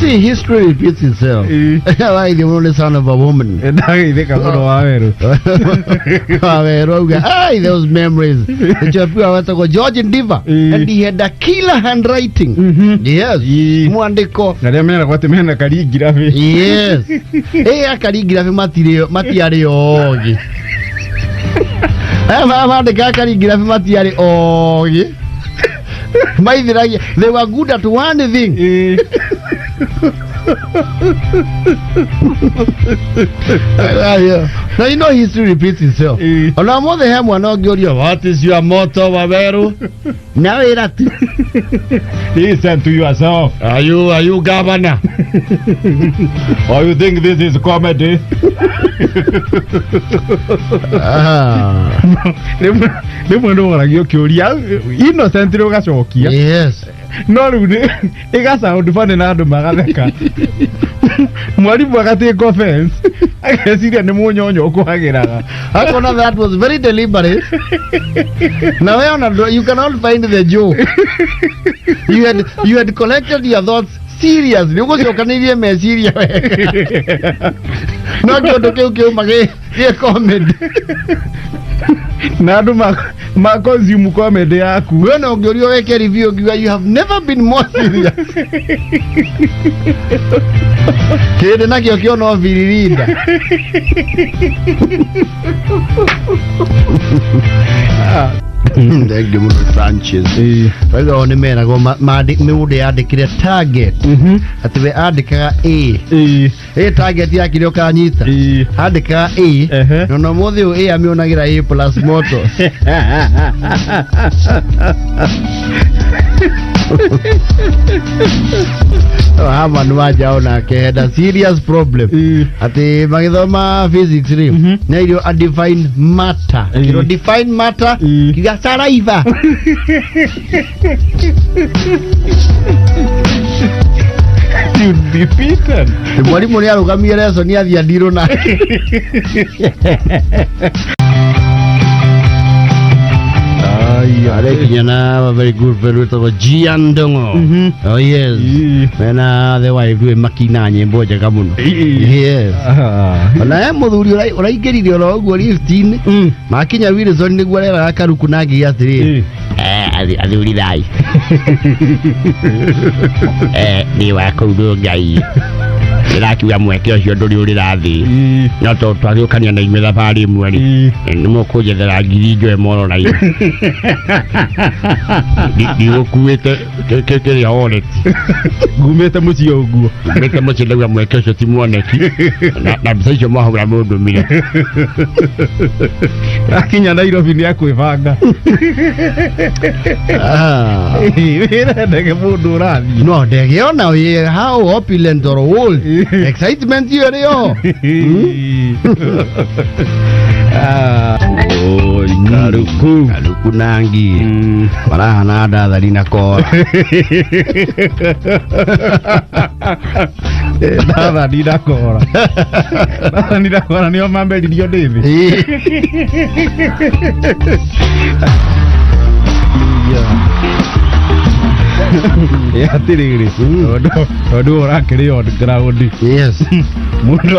See, history repeats itself. Why the only son of a woman. Ndageithĩka mũno Wawerũ. Wawerũ auga, ai, those memories. Nĩchopiwa wetagwo George Ndiva. And he had a killer handwriting. Yes. Mwandĩko. Na arĩa meragwo atĩ mena karingirabĩ. Yes. Ĩ akaringirabĩ matirĩ matiarĩ ogĩ. Aya mandĩkaga karingirabĩ matiarĩ ogĩ. Maithiragia. They were good at one thing. Now you know history repeats itself. Ona mothe he mwana ũngĩũrio what is your motto, Waweru? Na wĩra tu. Listen to yourself. Are you governor? Or you think this is comedy? Ah. Rĩmwe nĩ ũragio kĩũria innocent ũgacokia. No rĩu nĩ ĩga sound funny na andũ magatheka. Mwarimũ agatake offense. Ageciria nĩ mũnyonyo ũkũhagĩraga. Akona that was very deliberate. Na we ona you cannot find the joke. You had collected your thoughts seriously. Ũgũcokanĩirie meciria wega. No kĩũndũ kĩu kĩuma gĩ comedy. Na andũ ma consume comedy yaku. We na ũngĩũrio weke review ũngiuga you have never been more serious. Kĩndĩ nakĩo kĩona biririnda. Thank you mũno, Sanchez. Raiga o nĩ meragwo mũndũ yandĩkire target atĩ we andĩkaga A. Ĩ target yakire ũkanyita. Andĩkaga A. Na ona ũmũthĩ ũyũ A amĩonagĩra A plus motors. Haman Wanja onake had a serious problem. Atĩ magĩthoma physics rĩ, nĩ irio a define matter. Kĩro define matter kiuga saliva. You'd be beaten. Mwarimũ nĩ arũgamie lesson athiĩ andirũ nake. Arekinya na a very good friend wĩtagwo Gian Ndong'o. Oh yes. Mena the wife rĩ makina nyĩmbo njega mũno. Yes. Ona he mũthuri ũraingĩrire oro ũguo lift-inĩ. Makinya Wilson nĩguo areraga karuku na ngiga atĩrĩrĩ. Athuri thai. Niĩ wa kũu ndũ Ngai. Ndĩrakiuga mweke ũcio ndũrĩ ũrĩra thĩ. No tondũ twagĩũkania na inyuĩ thabarĩ ĩmwe rĩ, nĩ mũkũnjethera ngiri njoe moro-inĩ. Ndigũkuĩte kĩrĩa wallet. Ngumĩte mũciĩ ũguo. Ngumĩte mũciĩ ndauga mweke ũcio ti mwoneki. Na mbica icio mwahũra mũndũmire. Akinya Nairobi nĩ akwĩbanga. Wĩra ndege mũndũ ũrathiĩ. No ndege ona wĩ how opulent or old. Excitement ĩyo ĩrĩ o. Oi, Karuku. Karuku nangi. Marahana ndathari na kora. Ndathani na kora. Ndathani na kora nĩo mamberirio ndĩ thĩ. Ĩ atĩrĩrĩ, tondũ ũrakĩrĩ on ground. Mũndũ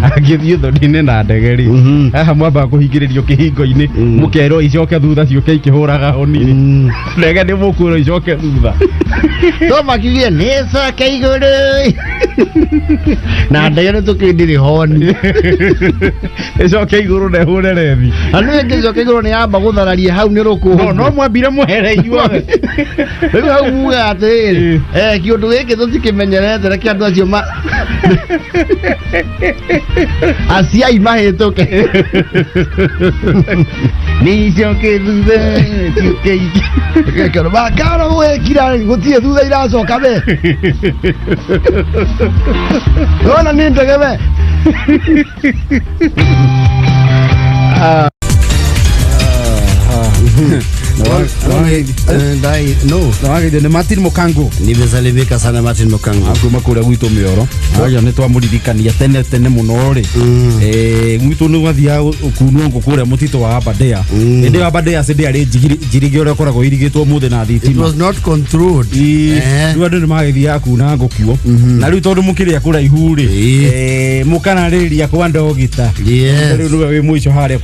agĩthiĩ ũthoni-inĩ na ndege rĩ, haha mwambaga kũhingĩrĩrio kĩhingo-inĩ, mũkerwo icoke thutha ciũke ikĩhũraga honi rĩ, ndege nĩ mũkwĩrwo icoke thutha. To makiugie nĩ coke igũrũ. Na ndege nĩ tũkĩndĩrĩ honi. Ĩcoke igũrũ na ĩhũre rethi. Na nĩ ĩngĩcoka igũrũ nĩ yamba gũthararia hau nĩ rũkũngũ. No mwambire mwehere inyuothe. Rĩu hau muga atĩrĩrĩ, kĩũndũ gĩkĩ tũtikĩmenyerete reke andũ acio ma aciai mahĩtũke. Nĩ icoke thutha ciũke ingĩ. Makara gwĩkira gũtirĩ thutha iracoka we. Ona nĩ ndege we. No. Nĩwagĩire nĩ Martin Mũkango. Nimesalimika sana, Martin Mukango. Akuma kũrĩa gwitũ mĩoro aja nĩ twamũririkania tene tene mũno rĩ. Gwitũ nĩ gwathiaga kunwo ngũ kũrĩa mũtitũ wa Aberdare. Hĩndĩ ĩyo Aberdare ndĩarĩ njirige ũrĩa ũkoragwo irigĩtwo ũmũthĩ na It thitima. was not controlled. Rĩu andũ nĩ magĩthiaga kuna ngũ kuo, na rĩu tondũ mũkĩrĩa kũraihu rĩ, mũkanarĩria kwa ndogita. Rĩu nĩwe wĩ mũico harĩa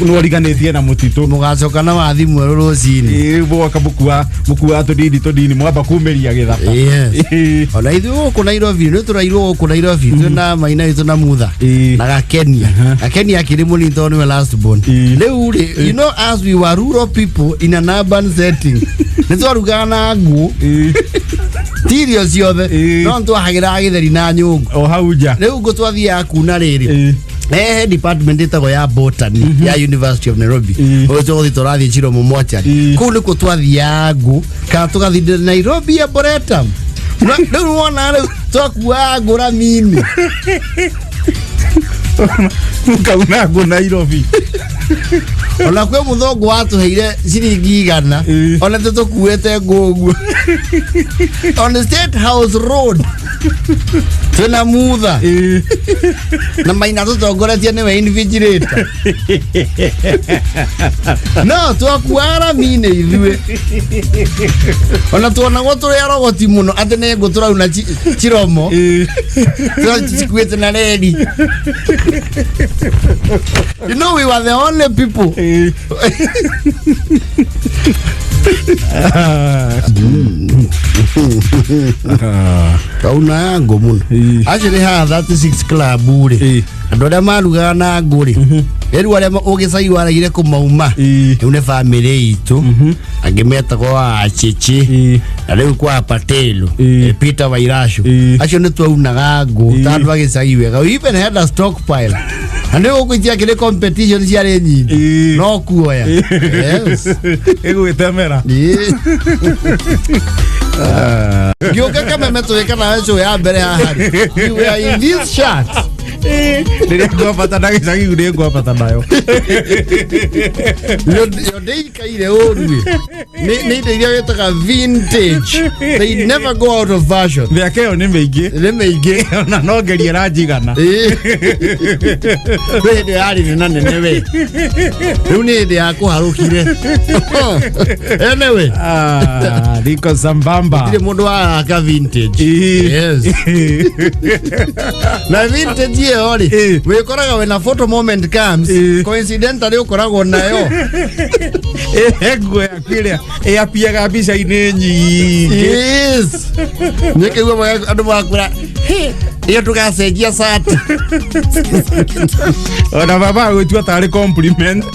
nĩwariganĩtie na mũtitũ. Mũgacoka na wathi mwerũ rũcinĩ. Rĩu mũgoka mũkua tũnini tũnini, mwamba kumĩria gĩthaka. Ona ithuĩ gũkũ Nairobi nĩ tũrairwo, gũkũ Nairobi twĩna maina witũ na mutha na Gakenia. Gakenia akĩrĩ mũnini tondũ nĩwe last born. Rĩu rĩ, you know, as we were rural people in an urban setting, nĩ twarugaga na ngũ, ti irio ciothe, no nĩ twahagĩraga gĩtheri na nyũngũ o hau nja. Rĩu ngũ twathiaga kuna rĩrĩ, he department ĩtagwo ya botany ya University of Nairobi. Ũyũ tũgũthiĩ, tũrathiĩ Chiromo mochari. Kũu nĩkuo twathiaga ngũ, kana tũgathiĩ Nairobi Arboretum. Rĩu wona rĩu twakuaga ngũ rami-inĩ. Mũkauna ngũ Nairobi. Ona kwĩ mũthũngũ watũheire ciringi 100. Ona tũtũkuĩte ngũ ũguo on the State House Road twĩna mutha na maina tũtongoretie nĩwe invigilator, no twakuaga rami-inĩ ithuĩ. Ona tuonagwo tũrĩ arogoti mũno atĩ nĩ ngũ tũrauna Chiromo cikuĩte na reri. You know, we were the only people. Kauna ya ngũ mũno. Actually haha 36 Club rĩ, andũ arĩa marugaga na ngũ rĩ, rĩu arĩa ũgĩcai waregire kũmauma, rĩu nĩ bamĩrĩ itũ, angĩ metagwo Achichi, na rĩu kwa Patelo, Peter Wairashu. Acio nĩ twaunaga ngũ ta andũ a gĩcagi wega. We even had a stockpile, na nĩ gũkũ itiakĩrĩ competition ciarĩ nyingĩ, no kuoya, yes. Ĩgwĩtemera. Ngĩũka Kameme tũgĩka nawe show ya mbere haha rĩ, you were in this shirt. Rĩrĩa ngwambata na gĩcagi nĩ ngwambata nayo. Yo ndĩikaire ũru ĩ. Nĩ indo iria wĩtaga vintage, they never go out of fashion. Mĩaka ĩyo nĩ mĩingĩ. Nĩ mĩingĩ. Ona no ngerie ĩranjigana. Kwĩ hĩndĩ yarĩ nena nene we, rĩu nĩ hĩndĩ ya kũharũkire. Anyway. Ah, niko sambamba. Gũtirĩ mũndũ waraka vintage. Yes. Na vintage ĩyo rĩ, wĩkoraga when a photo moment comes, coincidentally ũkoragwo nayo. Nguo yaku ĩrĩa ĩapiaga mbica-inĩ nyingĩ. Yes, nĩkĩigua andũ makwĩra, "Hey, ĩyo tũgacenjia cati." Ona baba agwĩtua tarĩ compliment.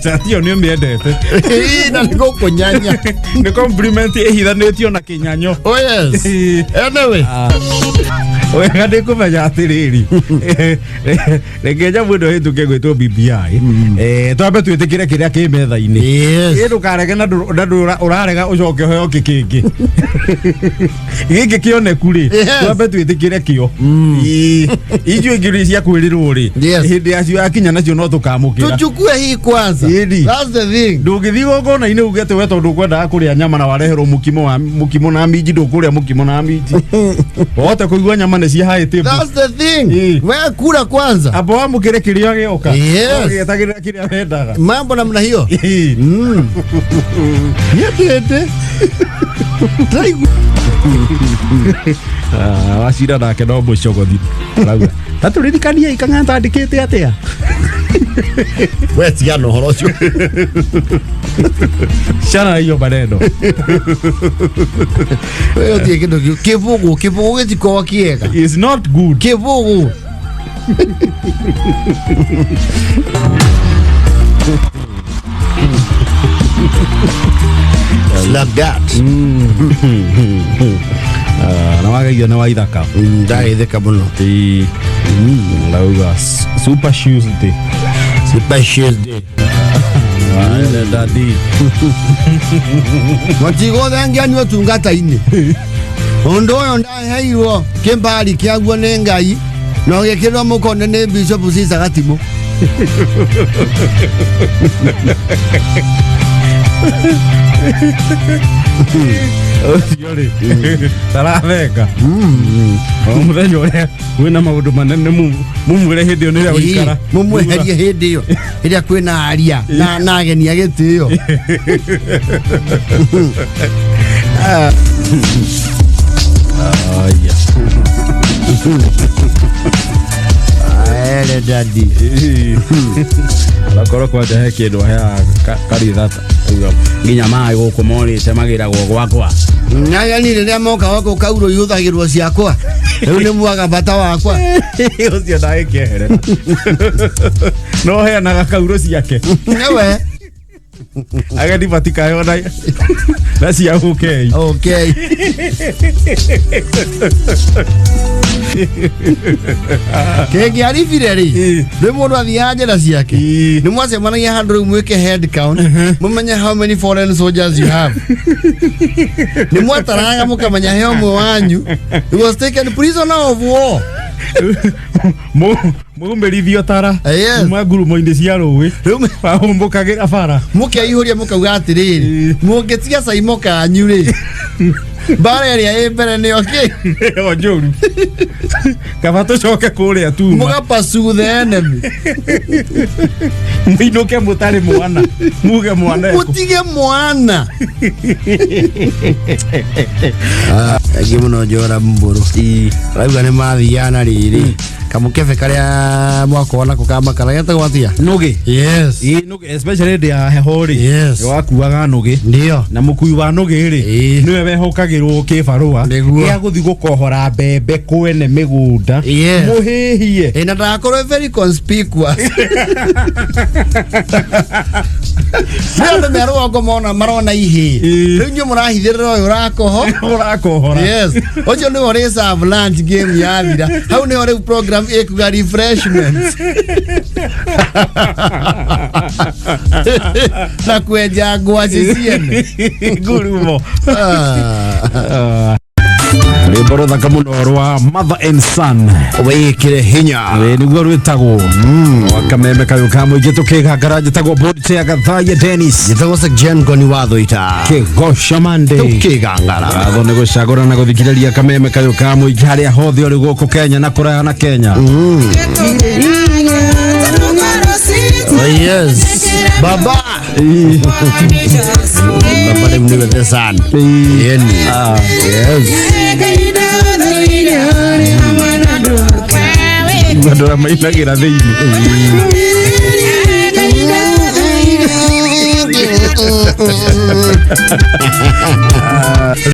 Cati ĩyo nĩ ũmĩendete. Ĩĩ, na nĩ gũkũnyanya. Nĩ compliment ĩhithanĩtio na kĩnyanyo. Oh yes. Anyway. Wega nĩ kũmenya atĩrĩrĩ, reke nyamũ ĩno ĩhĩtũke gwĩtwo BBI. Twambe twĩtĩkĩre kĩrĩa kĩ metha-inĩ. Ĩ ndũkarege na ũrarega ũcoke ũheo kĩ kĩngĩ gĩkĩ kĩoneku rĩ. Twambe twĩtĩkĩre kĩo. Ĩ, icio ingĩ rĩ cia kwĩrĩrwo rĩ, hĩndĩ yacio yakinya nacio no tũkamũkĩra. Tuchukue hii kwanza. Ĩni. That's the thing. Ndũngĩthiĩ igongona-inĩ uge atĩ we tondũ ũkwendaga kũrĩa nyama na wareherwo mũkimo wa mũkimo na minji, ndũkũrĩa mũkimo na minji wote kũigua nyama nĩ cia high table. That's the thing. We kula kwanza. Amba wamũkĩre kĩrĩa gĩoka. Ũgĩetagĩrĩra kĩrĩa wendaga. Mambo namna hiyo. Nyendete. Ndĩraigua. Ah, wacira nake no mũcogothi arauga tatũririkanie ikang'ata andĩkĩte atĩa. We tigana ũhoro ũcio. Cana na hiyo maneno. We ũtige kĩndũ kĩu. Kĩbũgũ, kĩbũgũ gĩtikoragwo kĩega. Is not good. Kĩbũgũ. Like that. Ah, na wagaithio nĩ waithaka. Ndageithĩka mũno. Ĩĩ. Rauga super Tuesday. Super Tuesday. Daddy. Matigũthengianio ũtungata-inĩ, ũndũ ũyũ ndaheirwo kĩmbari kĩaguo nĩ Ngai na ũgĩkĩrwo mũkonde nĩ Bishop Caesar Gatimũ. Ũcio rĩ tarathenga o mũthenya ũrĩa wĩna maũndũ manene mumwĩre hĩndĩ ĩyo nĩrĩa ũikara. Mumweherie hĩndĩ ĩyo ĩrĩa kwĩna aria na ageni a gĩtĩo. Aya. Ere dadi. Akorwo kwanja he kĩndũ aheaga karitha nginya maĩ gũkũ morĩte magĩragwo gwakwa. Ageni rĩrĩa moka gũkũ kauro ihũthagĩrwo ciakwa rĩu nĩ mwaga bata wakwa. Ũcio ndagĩkĩeherera no heanaga kauro ciake. Nĩwe. Ageni matikaheo na cia gũkei. Okay. Kĩngĩaribire rĩ, rĩu mũndũ athiaga njĩra ciake, nĩ mwacemanagia handũ rĩu mwĩke head count, mũmenye how many foreign soldiers you have. Nĩ mwataraga mũkamenya he ũmwe wanyu he was taken prisoner of war. Mumĩrithio tara. Yes. Kuma ngurumo-inĩ cia rũĩ. Rĩu wahumbũkagĩra bara. Mũkeihũria mũkauga atĩrĩrĩ, mũngĩtiga caimo kanyu rĩ, mbara ĩrĩa ĩ mbere nĩyo kĩ? Ĩyo njũru, kaba tũcoke kũrĩa tuma. Mũga the enemy. Mũinũke mũtarĩ mwana, muge mwana ekũ. Mũtige mwana. Aingĩ mũno njora mbũrũ arauga nĩ mathiaga na rĩrĩ kamũkebe karĩa mwakorwo nako ka makara getagwo atĩa? Nũgĩ. Yes. Ĩ, nũgĩ, especially hĩndĩ ya heho rĩ. Yes. Wakuaga nũgĩ. Ndio. Na mũkui wa nũgĩ rĩ, nĩwe wehokagĩrwo kĩbarũa Nĩguo. gĩa gũthiĩ gũkohora mbembe kwene mĩgũnda. Yes. Mũhĩhie. Ĩ, na ndagakorwo very conspicuous. Nĩ andũ me rũgongo mona marona ihĩ. Rĩu inyuĩ mũrahithĩrĩra ũyũ ũrakoho. Ũrakohora. Yes, ũcio nĩwe ũrĩ serve lunch game yathira. Hau nĩho rĩu program ĩkuga refreshments na kwenja ngwacĩ ciene. Ngurumo. Ah. Rwĩmbo rũthaka mũno rwa Mother and Son. Wĩkĩre hinya. Ĩ, nĩguo rwĩtagwo wakameme kayũ ka mũingĩ tũkĩgangara. Njĩtagwo board chair Gathaiya Dennis. Njĩtagwo Sekjen Ngoni wa Thũita. Kĩgoco Monday. Tũkĩgangara. Watho nĩ gũcagũra na gũthikĩrĩria kameme kayũ ka mũingĩ harĩa hothe ũrĩ gũkũ Kenya na kũraya na Kenya. Oh yes, baba baba rĩu nĩwe the son. Yeni. Yes. Andũ arĩa mainagĩra thĩinĩ.